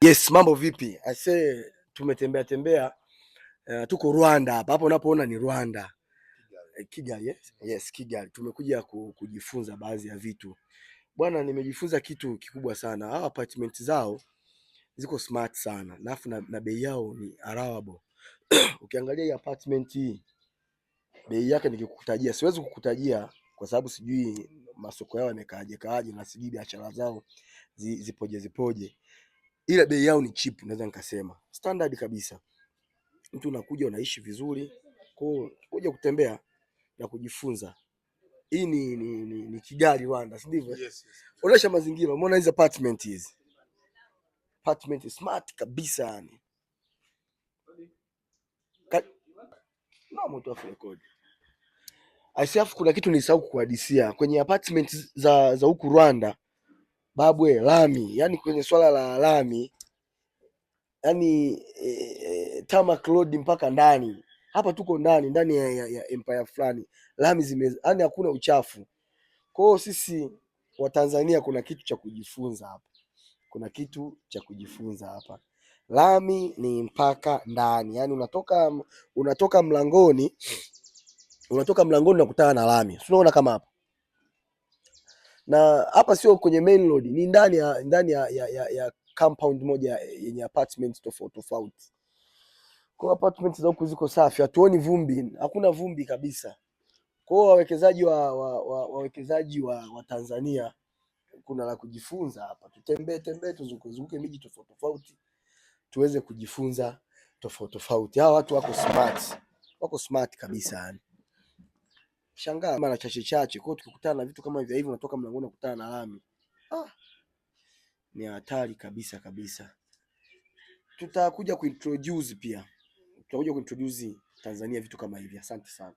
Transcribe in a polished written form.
Yes, mambo vipi? Ase tumetembea tembea, tuko Rwanda hapa. Hapo unapoona ni Rwanda. Kigali, yes? Yes, Kigali. Tumekuja kujifunza baadhi ya vitu. Bwana, nimejifunza kitu kikubwa sana. Hawa apartment zao ziko smart sana. Na afu na bei yao ni allowable. Ukiangalia hii apartment hii, bei yake nikikutajia, siwezi kukutajia kwa sababu sijui masoko yao yamekaaje kaaje na sijui biashara zao zipoje zipoje. Ila bei yao ni cheap, naweza nikasema standard kabisa. Mtu unakuja unaishi vizuri, kwa hiyo kuja kutembea na kujifunza. Hii ni Kigali Rwanda, si ndivyo? Yes. Onesha mazingira, umeona hizi apartment hizi. Apartment smart kabisa yani. No, moto off record. Aisiafu, kuna kitu nilisahau kukuhadisia kwenye apartment za huku Rwanda, babwe, lami, yani kwenye swala la lami, yani tarmac road mpaka ndani. Hapa tuko ndani ndani ya empire fulani, lami zime, yani hakuna uchafu. Kwa hiyo sisi wa Tanzania kuna kitu cha kujifunza hapa, kuna kitu cha kujifunza hapa. Lami ni mpaka ndani, yani unatoka mlangoni, unatoka mlangoni unakutana na lami, si unaona kama hapa? Na hapa sio kwenye main road, ni ndani ya compound moja yenye apartment tofauti tofauti. Kwa apartment za huku ziko safi, hatuoni vumbi, hakuna vumbi kabisa. Kwa hiyo wawekezaji wa Tanzania kuna la kujifunza hapa. Tutembee tembee, tuzunguke zunguke miji tofauti tofauti, tuweze kujifunza tofauti tofauti. Hawa watu wako smart, wako smart kabisa yani. Shangaa mara chache chache. Kwa hiyo tukikutana na vitu kama hivi hivi, unatoka mlangoni unakutana na lami. Ah, ni hatari kabisa kabisa. Tutakuja kuintroduce pia, tutakuja kuintroduce Tanzania vitu kama hivi. Asante sana.